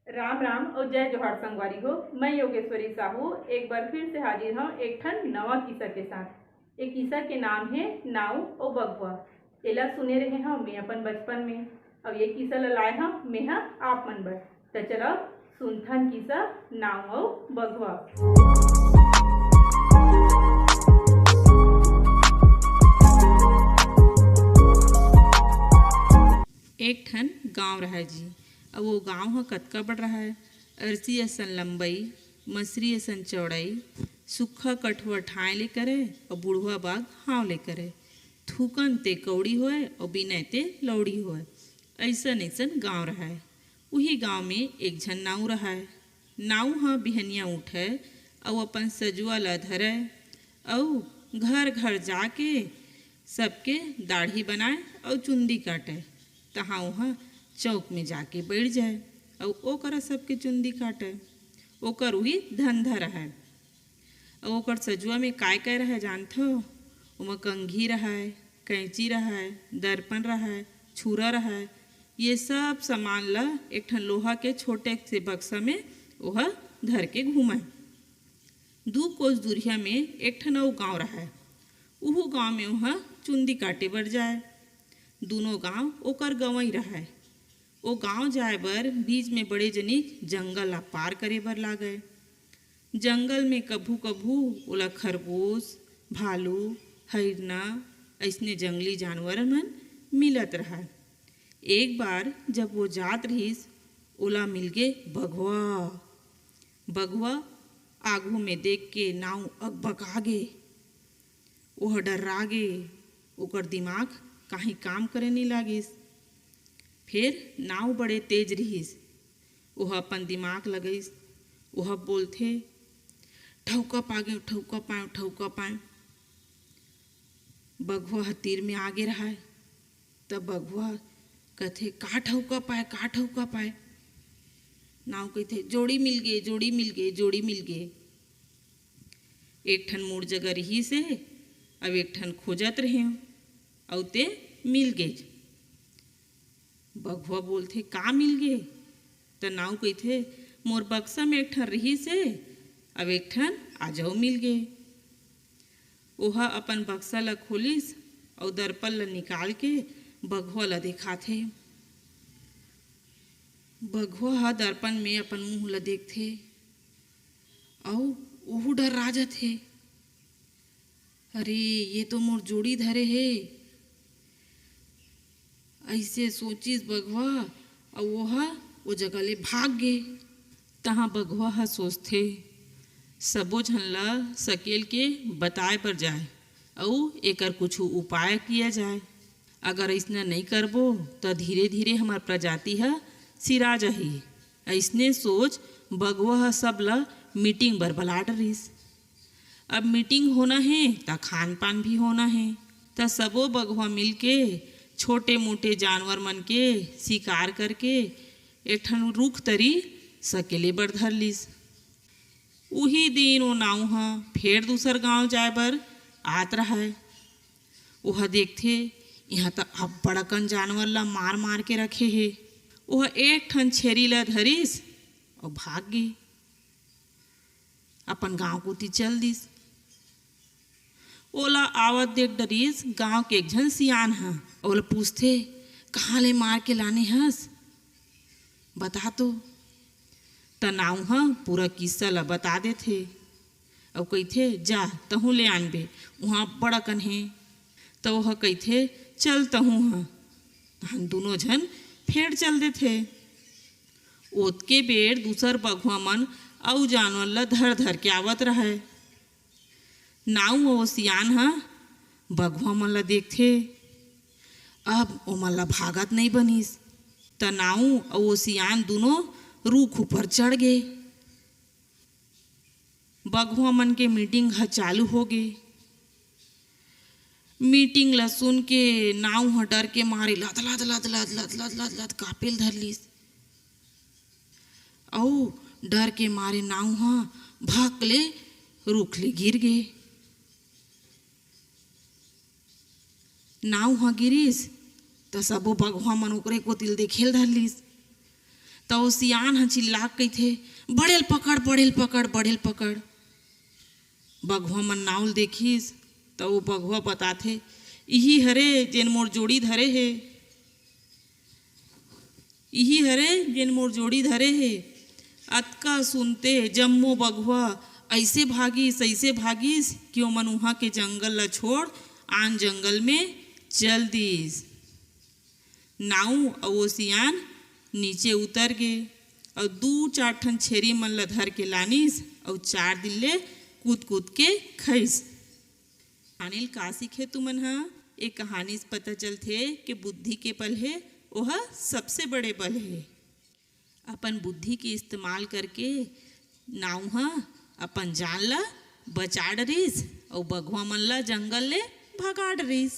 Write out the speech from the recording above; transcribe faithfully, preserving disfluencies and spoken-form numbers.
राम राम और जय जोहार संगवारी हो। मैं योगेश्वरी साहू एक बार फिर से हाजिर हूँ एक ठन नवा किस्सा के साथ। ये किस्सा के नाम है नाऊ और बघवा। एला सुने रहे हूँ मैं अपन बचपन में, और ये किस्सा ला लाए हूँ मैं हा आप मन बर। त चलो सुनथन किस्सा नाऊ और बघवा। एक ठन गांव रहय जी। अउ वो गांव ह कतका बड़ रहय, अरसी असन लंबई, मसरी असन चौड़ई, सुक्खा कठुआ ठांय ले करय अउ बुढ़वा बाग हांव ले करय। थूकन ते कौड़ी होय अउ बिनय ते लौड़ी होय, अइसन अइसन गांव रहय। उही गांव में एक झन नाऊ रहय। नाऊ ह बिहनिया उठय अउ अपन सजुआ ल धरय अउ घर घर जाके सबके दाढ़ी बनाय अउ चुंदी काटय। तहाँ ओह चौक में जाके बइठ जाय अउ ओ करा सबके चुंदी काटय। ओकर उही धंधा रहय। अउ ओकर सजुआ में काय काय रहय जानथव? ओमा कंघी रहय, कैंची रहय, दर्पण रहय, छुरा रहय। ये सब सामान ल एक ठन लोहा के छोटे से बक्सा में ओह धर के घूमय। दू कोस दूरिहा में एक ठन अउ गांव रहय। उहू गांव में ओह चुंदी काटे बर जाय। दूनों गांव ओकर गंवई रहय। ओ गांव जाय बर बीच में बड़े जनिक जंगल ला पार करे बर लागय। जंगल में कभू-कभू ओला खरगोश, भालू, हरिना अइसने जंगली जानवर मन मिलत रहय। एक बार जब वो जात रहिस, ओला मिलगे बघवा। बघवा आगू में देख के नाऊ अकबका गे। ओह डर्रा गे, ओकर दिमाग काहीं काम करे नइ लागिस। फेर नाऊ बड़े तेज रिहिस। ओह अपन दिमाग लगइस। ओह बोलथे, "ठउका पागेंव, ठउका पाएंव, ठउका पाएंव।" बघवा ह तीर में आगे रहय, त बघवा कथे, "का ठउका पाए, का ठउका पाए?" नाऊ कहिथे, "जोड़ी मिलगे, जोड़ी मिलगे, जोड़ी मिलगे।" एक ठन मोर जगह रिहिस हे, अब एक ठन खोजत रहेंव, अउ ते मिलगेच। बघवा बोलथे, "का मिलगे?" त नाऊ कहिथे, "मोर बक्सा में एक ठन रिहिस हे, अब एक ठन आजऊ मिलगे।" ओह अपन बक्सा ल खोलिस अउ दर्पण ल निकाल के बघवा ल देखाथे। बघवा ह दर्पण में अपन मुंह ल देखथे अउ ओहू डर्रा जथे। "अरे, ये तो मोर जोड़ी धरे हे," अइसे सोचिस बघवा, अउ ओह ओ जगह ले भाग गे। तहाँ बघवा ह सोचथे, "सबो झन ल सकेल के बताए बर जाए, अउ एकर कुछु उपाय किया जाए। अगर अइसना नइ करबो, त धीरे-धीरे हमर प्रजाति ह सिरा जाही।" अइसने सोच बघवा ह सब ल मीटिंग बर बला डरिस। अब मीटिंग होना हे, त खान-पान भी होना हे। त सबो बघवा मिलके छोटे-मोटे जानवर मन के शिकार करके एक ठन रूख तरी सकेले बर धर लिस। उही दिन ओ नाऊ ह फेर दूसर गांव जाए बर आत रहय। ओह देखथे, "इहां त अब्बड़ अकन जानवर ल मार-मार के रखे हे।" ओह एक ठन छेरी ल धरिस अउ भाग गे। अपन गांव कोति चल दिस। ओला आवत देख डरिस गांव के एक झन सियान ह। ओला पूछथे, "कहां ले मार के लाने हस? बता तो।" त नाऊ ह पूरा किस्सा ल बता देथे अउ कहिथे, "जा, तहूं ले आनबे, उहां अब्बड़ अकन हे।" त ओह कहिथे, "चल तहूं ह।" तहन दूनों झन फेर चल देथे। ओतके बेर दूसर बघवा मन अउ जानवर ल धर-धर के आवत रहय। नाऊ अउ ओ सियान ह बघवा मन ल देखथे। अब ओमन ल भागत नइ बनिस, त नाऊ अउ ओ सियान दूनों रूख ऊपर चढ़ गे। बघवा मन के मीटिंग ह चालू होगे। मीटिंग ल सुन के नाऊ ह डर के मारे लद लद लद लद लद लद लद लद कांपे ल धर लिस। अउ डर के मारे नाऊ ह भक ले रूख ले गिर गे। नाऊ ह गिरिस, त सबो बघवा मन ओकरे कोति ल देखे ल धर लिस। त ओ सियान ह चिल्ला के कहिथे, "बड़े ल पकड़, बड़े ल पकड़, बड़े ल पकड़।" बघवा मन नाव ल देखिस, त ओ बघवा बताथे, "इही हरे जेन मोर जोड़ी धरे हे, इही हरे जेन मोर जोड़ी धरे हे।" अतका सुनते जम्मो बघवा अइसे भागिस, अइसे भागिस कि ओमन उहाँ के जंगल ल छोड़ आन जंगल में चल दिस। नाऊ अउ ओ सियान नीचे उतर गे अउ दू चार ठन छेरी मन ल धर के लानिस अउ चार दिन ले कूद कूद के खइस। कहानी ल का सीखे तुमन ह? ए कहानी से पता चलथे कि बुद्धि के बल हे, ओह सबसे बड़े बल हे। अपन बुद्धि के इस्तेमाल करके नाऊ ह अपन जान ल बचा डरिस अउ बघवा मन ल जंगल ले भगा डरिस।